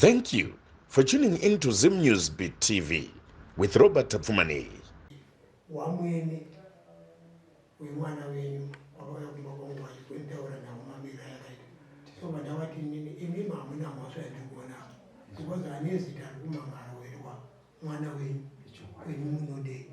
Thank you for tuning in to Zim News Beat TV with Robert Tapfumaneyi. Wamwene wemwana wenyu wakauya kumba kwangu vachikunditaura navo mamiriro ayakaita. So vandavati inini, imi hamuna mhosva yandiri kuona apa, because ane zita riri kumangara werwa mwana wenyu. Kwenyu munodei?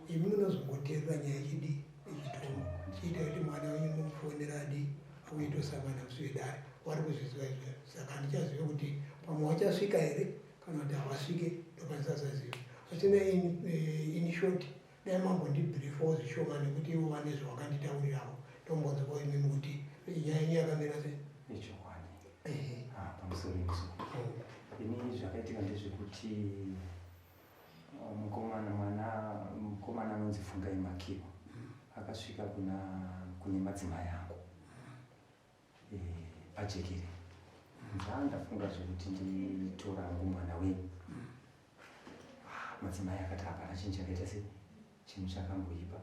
Imi munozongoteerera nyaya ichidii, ichitongo chiita kuti mwana wenyu mumufonera adii, auitosangana musi wedare. Wari kuzviziva izvozvo, saka handichazive kuti pamwe wachasvika here kana kuti havasvike, ndopanisasaziva. Asina in short, dai mambondibriefawo zvishoma, nekuti ivo vane zvavakanditaurirawo. Ndombonzwawo imimi kuti nyaya yenyu yakamira sei. Ichokwadi. Ah, pamusoro iso, ini zvakaitika ndezvekuti mukomana, mwana mukomana anonzi Fungai Makiwa akasvika kune madzimai angu pajekere. Ndandafunga zvekuti nditora hangu mwana wenyu. Ah, madzimai akati hapana chinhu chakaita sei, chinhu chakamboipa.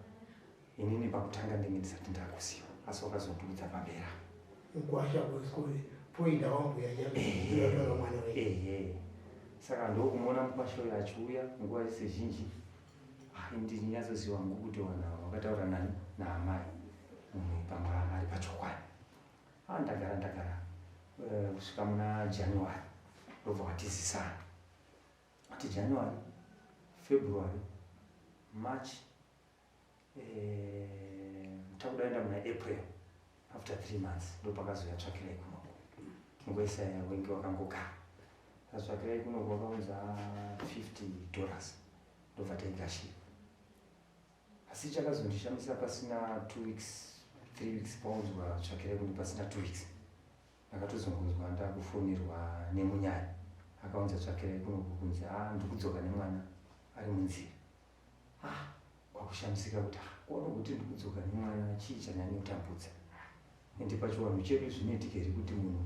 Inini pakutanga ndenge ndisati ndakuziva, asi wakazondiudza pamberi apa. Mukwasha poida wambuya chatora mwana wenyu. Ehe, saka ndokumuona mukwasha uyo achiuya nguva yese zhinji. Ah, ndinyatsoziva hangu kuti vanhu ava vakataura nani, naamai, munhu pamwe ari pachokwadi. Ah, ndagara ndagara kusvika muna January, ndobva watizisana kuti January, February, March, takudaenda muna April, after 3 months ndopakazoya tsvakirai kunoko. Nguva isaya wenge wakangogara, atsvakirai kunoko wakaunza $50, ndobva taigashira. Asi chakazondishamisa, pasina 2 weeks, 3 weeks paunzwa tsvakirai kuno, pasina 2 weeks ndakatozongonzwa ndakufonirwa nemunyaya akaunza tsvakirai kunoku kunzi, "A, ndikudzoka nemwana, ari munzira." Ah, kwakushamisika kuti, ah, kuona kuti ndikudzoka nemwana, chii chanyanya kutambudza? Ende pachiwanhu chedu zvinoitika here kuti munhu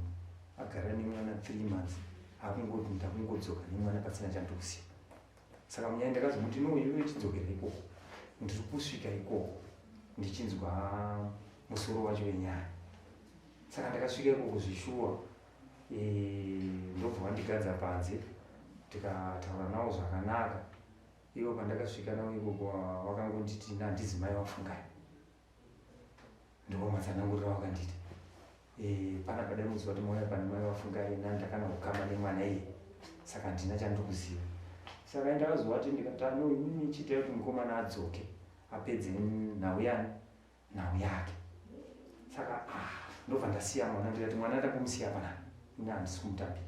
agara nemwana 3 months, akungoti ndakungodzoka nemwana pasina chandikuziva? Saka munyaya ndakazomuti, "No, iwe chidzokera ikoko, ndiri kusvika ikoko ndichinzwa musoro wacho wenyaya." Saka ndakasvika ikoko zvishuwa, ndobva wandigadza panze, tikataura navo zvakanaka. Ivo pandakasvika navo ikoko vakangonditi, "Handizi mai waFungai." Ndo matsanangurira wakanditi, "Pana padai muziva kuti mauya pane mai waFungai, nandakana kukama nemwana iye, saka handina chandiri kuziva." Saka ndakazovati, ndikati, "Ano inini chiitai kuti mukomana adzoke apedze nhau yani, nhau yake." Saka ah, ndobva ndasiya mwana. Ndikati, "Mwana ndakomusiya panapa, ini handisi kumutambira,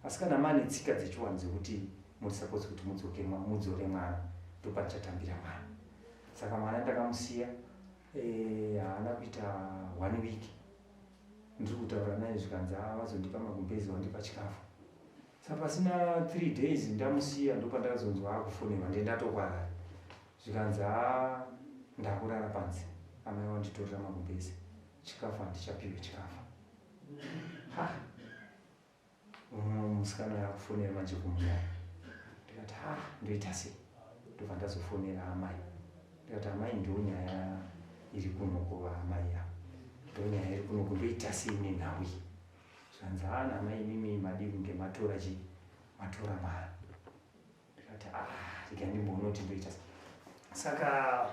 asi kana mane tsika dzechiwanhu dzekuti muri suppose kuti mudzoke, mudzore mwana, ndopandichatambira mwana." Saka mwana ndakamusiya. Haana kuita one week ndiri kutaura naye, zvikanzi, "A, vazondipa magumbezi, wandipa chikafu." Saka pasina 3 days ndamusiya, ndopandakazonzwa akufonerwa, ndendatokwarara, zvikanzi, "A, ndakurara panze, amai wanditorera magumbezi, chikafu handichapiwe chikafu." Ha, musikana uyo akufonera manje kumunyaya. Ndikati, "Ha, ndoita sei?" Ndobva ndazofonera amai, ndikati, "Amai, ndo nyaya iri kunoko, amai ava, ndo nyaya iri kunoko, ndoita sei nenhau iyi?" Zvanzi, "Hana amai, imimi madii kunge matora chii, matora mwana." Ndikati, "Ah, rega ndimboona kuti ndoita sei." Saka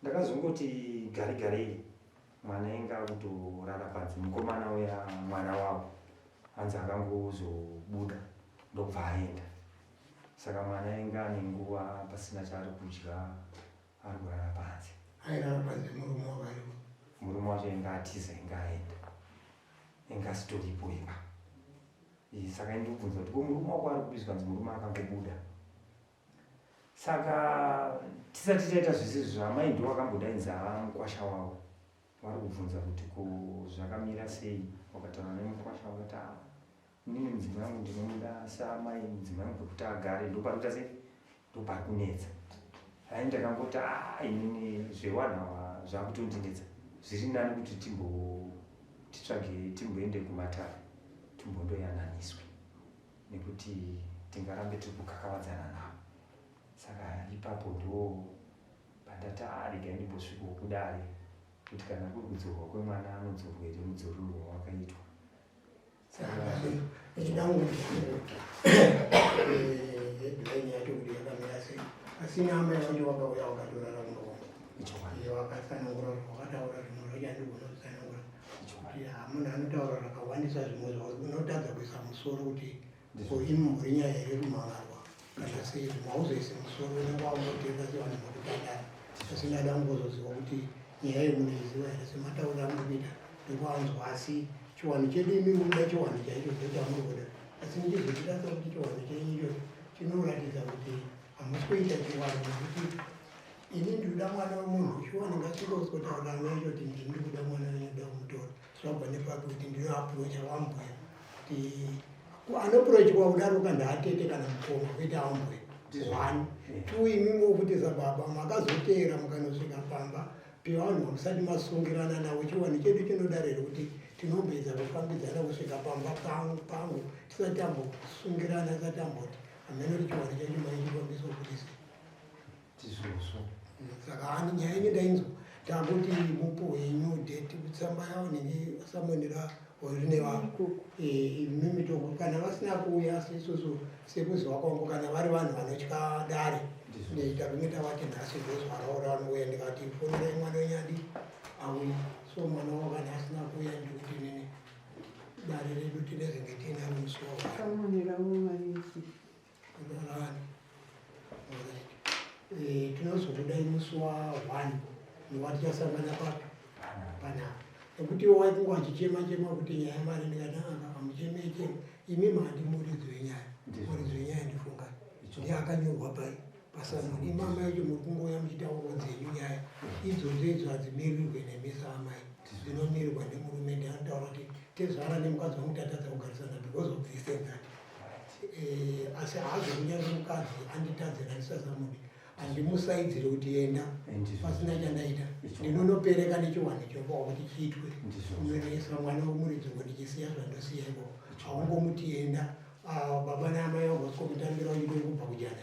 ndakazongoti gari garei, mwana ainge akutorara panze. Mukomana uya, mwana wavo, hanzi akangozobuda ndobva aenda. Saka mwana ainge ane nguva pasina chaari kudya, ari kurara panze. Airara panze, murume wakaripo? Murume wacho ainge atiza, ainge aenda, ainge asitoripo ipa. Saka indikubvunza kuti, "Ko murume wako ari kupi?" Zvikanzi, "Murume akangobuda." Saka tisati taita zvese izvi, amai ndo vakambodainza mukwasha wavo, vari kubvunza kuti ko zvakamira sei. Wakataura nemukwasha, wakati, "Ah, inini mudzimai wangu ndinomuda saamai, mudzimai wangu pekuti agare ndopari kuita sei, ndopari kunetsa." Hai, ndakangoti, "A, inini zvewanhu ava zvakutondinetsa, zviri nani kuti timbo titsvage, timboende kumatare, timbondoyananiswe, nekuti tingarambe tiri kukakavadzana navo." Saka ipapo ndo pandati, "A, regai ndimbosvikawo kudare, kuti kana kuri kudzorwa kwemwana, anodzorwa here, mudzorerwo wakaitwa." Ndichida kuti headline yacho kuti yakamira sei, asi nyama yacho wakauya wakatorara muromo, wakatsanangura, wakataura zvimwe zvacho handigona kutsanangura, kuti munhu anotaura zvakawandisa, zvimwe unotadza kuisa musoro kuti ko imbori nyaya here kumhangarwa kana sei. Zvimwe hauzoisi musoro, unenge wangotenga sevanhu vakutandara. Asi ndada kungozoziva kuti nyaya iyi munoiziva here, sematauriro amuri kuita ndikuanzwa. Asi chiwanhu chedu, imi munoda chiwanhu chaicho ndochamuri kuda, asi ndichizochirasa kuti chiwanhu chenyu ichocho chinoratidza kuti hamusi kuita chiwanhu, nekuti ini ndinoda mwana wemunhu. Chiwanhu ngasvike nacho kuti ndini kuda mwana wenyu, kuda kumutora, zvabva nepapi kuti ndinoapproacha wambuya? Kuti anoapproachwa kudaro kandaatete kana mukoma, kuita wambuya one. Two, imimi wokuti sababa makazoteera mukanosvika pamba pevanhu vamusati masungirana navo. Chiwanhu chedu chinodaro here kuti tinomboedza kufambidzana kusvika pamba pangu tisati tambosungirana, tisati tamboti hamene kuti chiwanhu chacho maichifambiswa kuti sei? Tizvozvo. Saka ani nyaya ine ndainzwa, takuti mupo wenyu date kutsamba yavo nenge samonera rine vavo imimi toko kana vasina kuuya. Asi isusu sekuziva kwangu, kana vari vanhu vanotya dare, takunge tavati nhasi ndozuva ravo ravanouya. Ndikati fonerai mwana wenyu adi auye. So mwana wavo kana asina kuuya, ndikuti nini dare redu tinezenge tiinaro musi wa 1. Samonerawo marisi. Rani. Tinozokudai musi wa1 nowatichasangana papi panapa, nekuti iwo waikunge achichema chema kuti nyaya yemari. Ndikati aka hamuchemei chema imi, mandi muridzi wenyaya. Muridzi wenyaya ndifungai, ndiye akanyorwa pai pasamoni. Imama yacho muri kungouya muchitaurawo dzenyu nyaya idzodzo, idzo hadzimirirwe nemi saamai, dzinomirirwa nemurume. Ndianotaura kuti tezvara nemukadzi wangu tatadza kugarisana because of this and that. Asi hazvo kunyange mukadzi anditadzira ndisasamudi, handimusaidziri kuti enda pasina chandaita. Ndinonopereka nechiwanhu chopawo kuti chiitwe, kunonoisa mwana wemuridzi uko, ndichisiya zvandosiya ikoko. Haungomuti enda, ah, baba naamai vagoskomutambira uchidoi kubva kujana,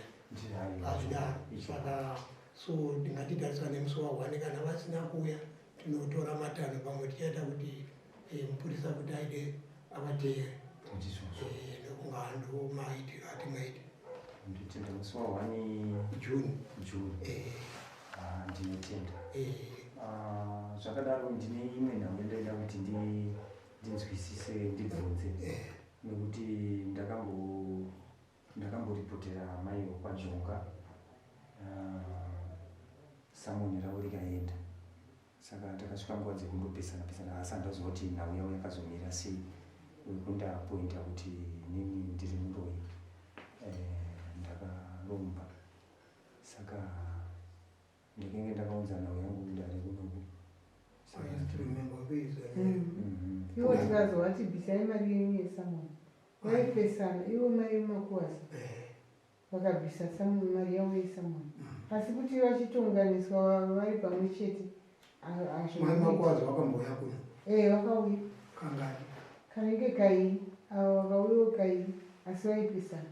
hazvidaro. Saka so ndingatitariswa nemusi wa1, kana vasina kuuya tinotora matanho. Pamwe tichaita kuti mupurisa kuti aite avateere. Ndokunga ndo maitiro atingaita. Ndinotenda. Musi wa1 June. June. Ah, ndinotenda. Ah, zvakadaro, ndine imwe nhau yandaida kuti ndinzwisise, ndibvunze, nekuti ndakamboripotera mai wekwaJonga, samoni ravo rikaenda. Saka takasvika nguva dzekundopesana pesana, asi handaziva kuti nhau yavo yakazomira sei, wekundapointa kuti inini ndiri muroyi, ndakaromba. Saka ndakenge ndakaunza nhau yangu kudare kunoku. I used to remember this. Ivo tikazovati bvisai mari yenyu yesamoni, vaipesana ivo mai vemakuwasa. Vakabvisa mari yavo yesamoni, asi kuti vachitonganiswa vari pamwe chete. Mai Makwazi wakambouya kuno? E, vakauya. Kangani? Kanenge kairi. Avo vakauyawo kairi, asi vaipesana.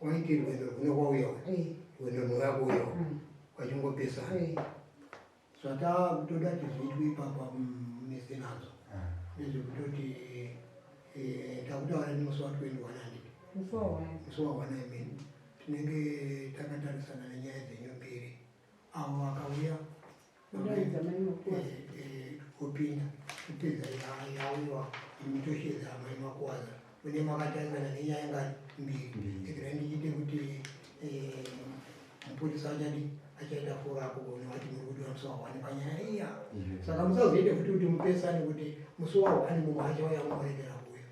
Waiti rwendo rwuno kwauyawo, rwendo rwuya kuuyawo, vachingopesana. Zvatakutoda kuti zviitwe ipapa mese nadzo ndezvekutoti takutaura nemusi wa21, handiti? Musi wa1. Musi wa1, I mean, tinenge takatarisana nenyaya dzenyu mbiri. Avo vakauya Kudaidza mai Makuwaza. Kupinda kupedza yauyiwa, imitoshedza mai Makuwaza, mune makatarisana nenyaya ngani? Mbiri. Mbiri. Regerai ndichiite kuti mupurisa achadi achaita follow up kuona vati muri kudiwa musi wa1 panyaya iya. Saka musazoite futi kuti mupesane, kuti musi wa1 mumwe achauya, mumoregera kuuya.